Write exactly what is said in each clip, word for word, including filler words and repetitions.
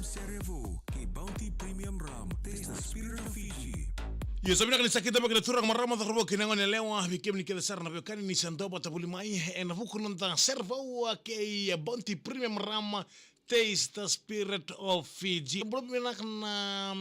Sere vou kei Bounty Premium Rum. Taste the spirit of Fiji. Io, sa vinaka ni sa kidavaki na turaga, marama, cauravou kei na gone yalewa, vei kemuni kece sara na veiwekani ni sa dua vata voli mai ena vuku ni noda sere vou kei Bounty Premium Rum. Taste the spirit of Fiji. Bula vinaka na,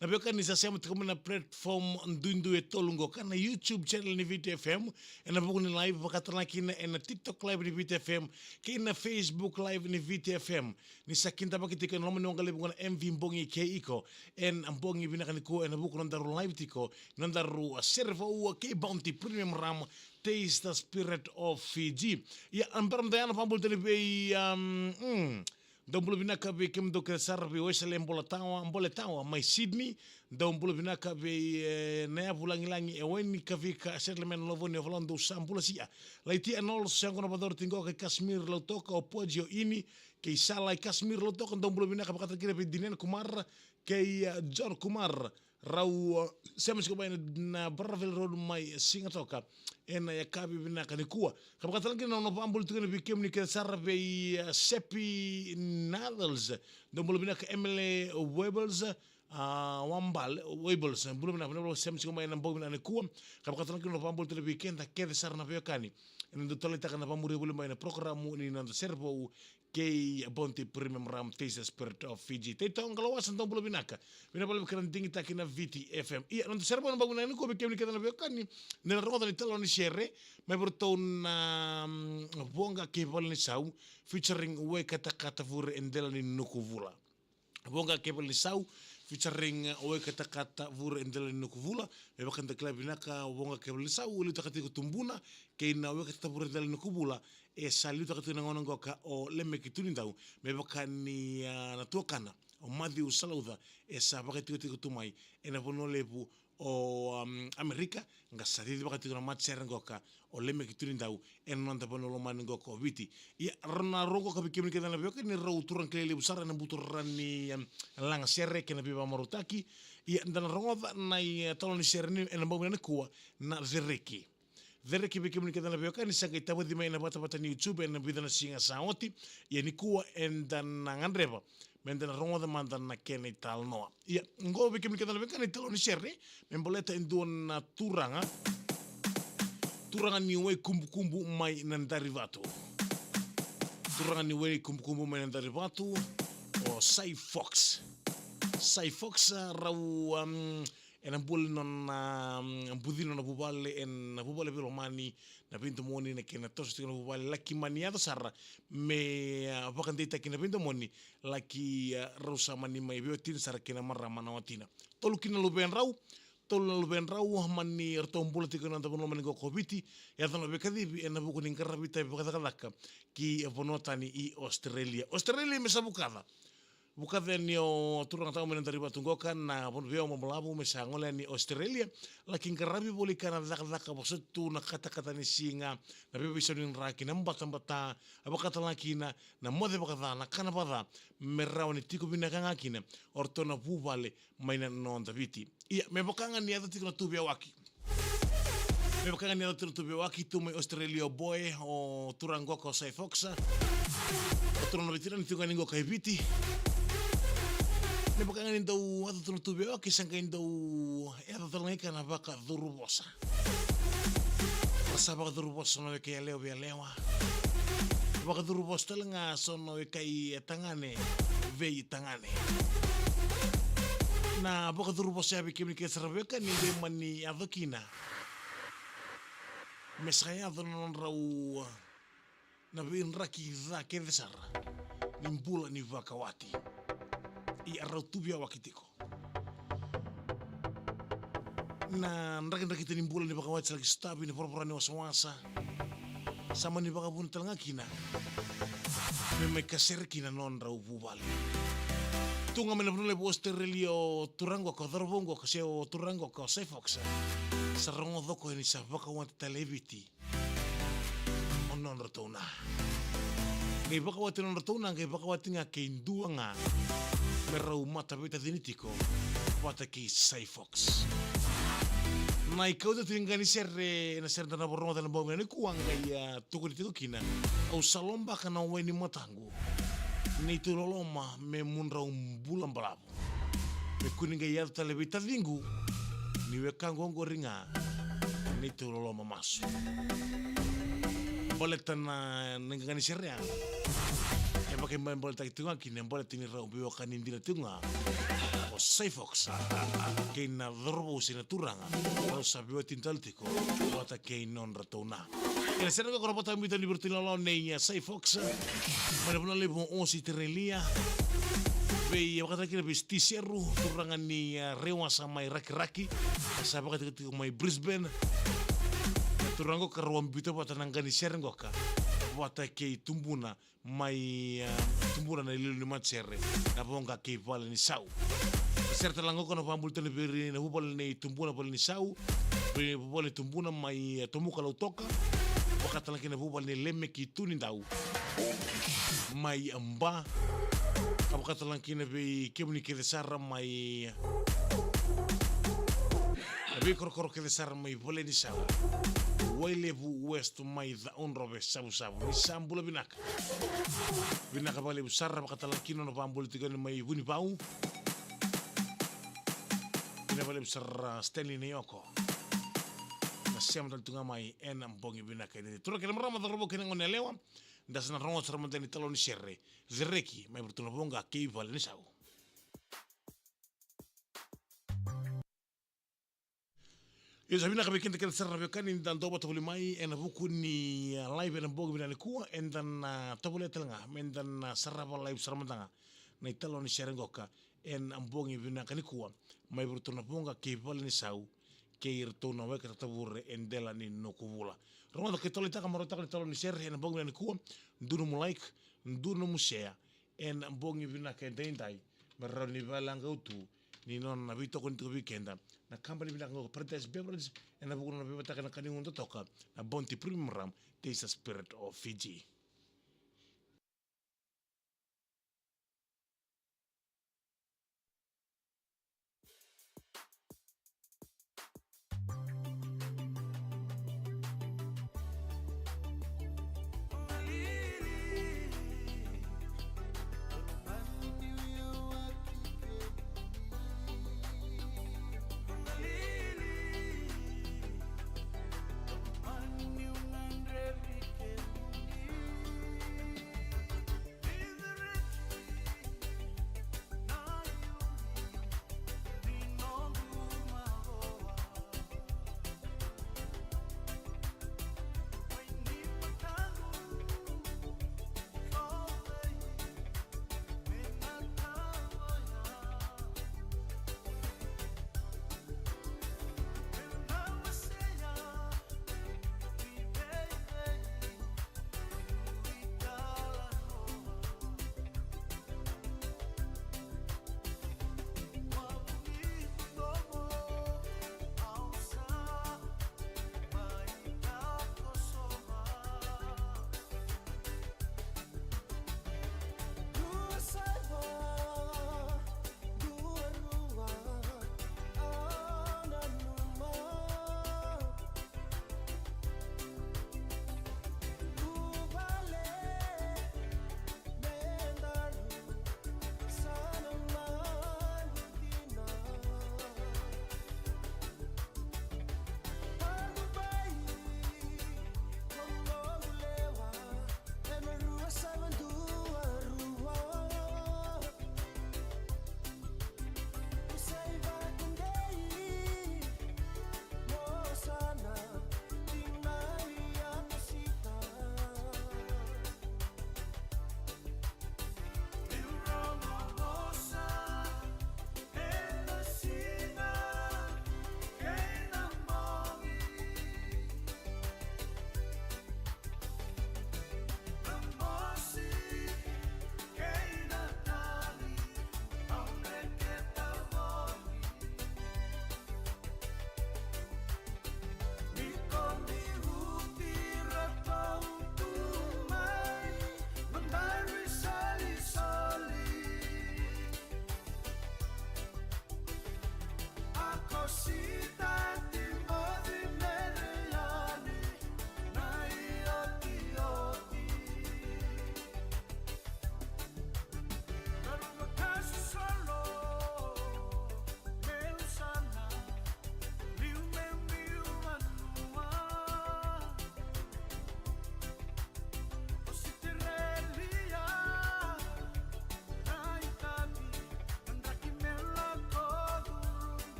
na veiwekani ni sa sema tiko mai na platform duidui e tolu qo, ka na YouTube channel ni Viti F M ena vuku ni live, vaka tale ga kina ena TikTok live ni Viti F M kei na Facebook live ni Viti F M. Ni sa kidavaki tiko ena loma ni waqa levu qo na M V Bogi kei iko ena bogi vinaka nikua ena vuku ni nodaru live tiko, nodaru, a, sere vou kei Bounty Premium Rum. Taste the spirit of Fiji. Ia, a, bera mada ya na vakabula tale vei, um, mm, dou bula vinaka vei kemudou kece sara vei Wesele Boletawa, Boletawa mai Sydney. Dou bula vinaka vei, e, na yavu lagilagi e Waini Kavika, Settlement Lovoni, o Valaudu, sa bula sia. Laitia Noel, sa yaqona vakayacori tiko qo kei Kasmir Lautoka, o Poji, o Ini kei Sala i Kasmir Lautoka, dou bula vinaka, vaka tale kina vei Dinen Kumar kei, e, John Kumar. Rau, e, sema tiko mai na, na Baravel Road mai Sigatoka ena yakavi vinaka nikua. Ka vaka tale kina na nona vakabula tiko yani vei kemuni kece sara vei, e, Sepi Nathals. Dou bula vinaka Emily Webels, a, Wabale, Webels. Bula vinaka, bula vinaka, sema tiko mai ena bogi vinaka nikua. Ka vaka tale kina na nona vakabula tale vei keda kece sara na veiwekani ena dau taleitaka na vakamuria voli mai na porokaramu ni noda sere vou kei Bounty Premium Rum. Taste the spirit of Fiji. Taito Qalawasa, dou bula vinaka. Vinaka vakalevu kei na digitaki na Viti F M. Ia, noda sere vou ena bogi vinaka nikua vei kemuni kece na veiwekani, ni na rogoca na italanoa ni sere mai vei iratou na, mm, Voqa kei Valenisau featuring Wai Katakata Vure e Dela ni Nukuvula. Voqa kei Valenisau featuring Wai Katakata Vure e Dela ni Nukuvula. Me vaka eda kila vinaka, Voqa kei Valenisau e liutaka tiko tubuna kei na Wai Katakata Vure e Dela ni Nukuvula, e sa liutaka tiko na gauna qoka o Lemeki Tunidau. Me vaka ni, a, na tuakana o Matthew Salauca e sa vakaitikotiko tu mai ena vanua levu o, um, Amerika, ka sa cicivaka tiko na matasere qoka o Lemeki Tunidau ena noda vanua lomani qoka o Viti. Ia, rau na rau qoka vei kemuni kece na veiwekani, rau turaga kilai levu sara ena buturara ni, um, lagasere kei na veivakamarautaki. Ia, da na rogoca na, e, italanoa ni sere ni, ena bogi vinaka nikua, na Cereki. Cereki vei kemuni kece na veiwekani, sa qai tavaci mai ena vatavata ni YouTube ena vica na siga sa oti. Ia nikua eda na gadreva meda na rogoca mada na kena italanoa. Ia, qo vei kemuni kece na veiwekani, italanoa ni sere me baleta e dua na turaga, turaga ni Waikubukubu mai Nadarivatu. Turaga ni Waikubukubu mai Nadarivatu, o Cy Fox. Cy Fox, a, rau, um, ena bula ni nona, mm, bucini nona vuvale, ena vuvale veilomani, na veidomoni, na kena toso tiko na vuvale, laki mani yaco sara me, a, vakadeitaki na veidomoni, laki, a, rau sa mani mai veiwatini sara kei na marama na watina. Tolu kina na luvedrau, tolu na luvedrau, mani ratou bula tiko ena noda vanua lomani qoka o Viti, yaco na veikacivi ena vuku ni qaravi itavi vakacakacaka ki vanua tani i Australia. Australia me sa vukaca. Vukaca yani o turaga tau mai Nadarivatu qoka na vanua veiyawa balavu me sa gole yani Australia. Laki qaravi voli ka na cakacaka, vosoti tu na katakata ni siga, na veiveisau ni draki, na batabata, a, vaka tale ga kina na moce vakaca, na kana vakaca, me rawa ni tiko vinaka ga kina o ratou na vuvale mai na noda Viti. Ia, me vaka ga ni yaco tiko na tu veiyawaki. Me vaka ga ni yaco tiko na tu veiyawaki, tu mai Australia o Boy, o turaga qoka o Cy Fox. O turaga na veitacini tiko ga ni qoka e Viti. Me vaka ga ni dau yaco tiko na tu veiyawaki, sa qai dau yaco tale ga i ka na vakacuruvosa. Ra sa vakacuruvosa na weka yalewa vei yalewa. Vakacuruvosa tale ga so na weka i tagane vei tagane. Na vakacuruvosa ya vei kemuni kece sara veiwekani e mani yaco kina me sa yaco na nodrau, na veidraki ca kece sara ni bula ni vakawati. Ia rau tu veiyawaki tiko. Na drakidrakita ni bula ni vakawati sa laki sotavi ena voravora ni wasawasa, sa mani vakavuna tale ga kina me mai kasere kina na nodrau vuvale. Tu ga mai na vanua levu o Australia o turaga qoka, o cauravou qoka, se o turaga qoka o Cy Fox. Sa rogoca o koya ni sa vakawati tale e Viti o nodratou na. Qai vakawati o nodratou na, qai vakawati ga kei dua ga me rau mataveitacini tiko vata kei Cy Fox. Na ikau tiko ga ni sere, na sere da na vakarogoca ena bogi nikua, qai, a, tukuni tiko kina: Au sa lobaka na wai ni mataqu, Neitou loloma me mudrau bula balavu. Me kua ni qai yaco tale vei taciqu ni wekaqu oqori ga. Neitou loloma masu. Baleta na, na qaqa ni sere ya. E vakaibalebale tiko ga kina, baleta ni rau veiwekani dina tiko ga. O Cy Fox kei na cauravou se na turaga, rau sa veiwatini tale tiko vata kei nodratou na. Ena sere qo ko na vakabiuta ni vei iratou na loloma nei, a, Cy Fox mai na vanua levu o Ositerelia. Vei, a, vakataki na vei Steve Seru, turaga ni, a, Rewasa mai Rakiraki, a sa vakatikotiko mai Brisbane. Na turaga qo ka rau a biuta vata na qaqa ni sere qoka vata kei tubuna mai, a, tubuna na iliuliu ni matasere, na Voqa kei Valenisau. Na sere tale ga qo ko na vakabulitaki vei ira na vuvale nei tubuna Valenisau, vei vuvale nei tubuna mai, a, Tomuka Lautoka, vakatale ga kina vuvale nei Lemeki Tunidau mai Ba, ka vakatale ga kina vei kemuni kece sara mai, a, veikorokoro kece sara mai Valenisau, Wailevu West mai Cakaudrove, Savusavu. Ni sa bula vinaka. Vinaka vakalevu sara, vakatale ga kina na vakabula tiko yani mai Vunivau. Vinaka vakalevu sara, Stanley Naioko. Na sema tale tu ga mai ena bogi vinaka edaidai. Turaga kei na marama, cauravou kei na goneyalewa, da sa na rogoca sara mada na italanoa ni sere Cereki mai vei iratou na Voqa kei Valenisau. Io, sa vinaka vei keda kece sara na veiwekani da dau vata voli mai ena vuku ni, a, live ena bogi vinaka nikua. Eda na tovolea tale ga meda na sarava live sara mada ga na italanoa ni sere qoka ena bogi vinaka nikua mai vei iratou na Voqa kei Valenisau, kei iratou na Weka Tatavure e dela ni Nukuvula. Rogoca ka taleitaka, marautaka na italanoa ni sere ena bogi vinaka nikua. Dua nomu like, dua nomu share ena bogi vinaka edaidai, me rawa ni veilaga tu ni nona veitokoni tiko vei keda na kabani vinaka qo ko Paradise Beverage, ena vuku ni nona veivataka na kaniuda toka na Bounty Premium Rum, Taste the Spirit of Fiji.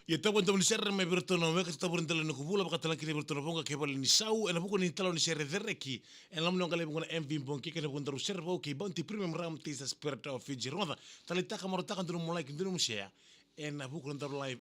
Ia, tau vakadavuni sere mai vei iratou na weka tavuri dela ni kuvula, vakatalega kina vei iratou na voqa kei vale ni sau, ena vuku ni talo ni sere cereki. Ena loma ni oga levu na M V Bogi kei na vuku daru sere vou kei Bounty Premium Rum Taster Spirit of Fiji. Rogoca, taleitaka, marautaka, donu mo like, donu mo share. Ena vuku na daru live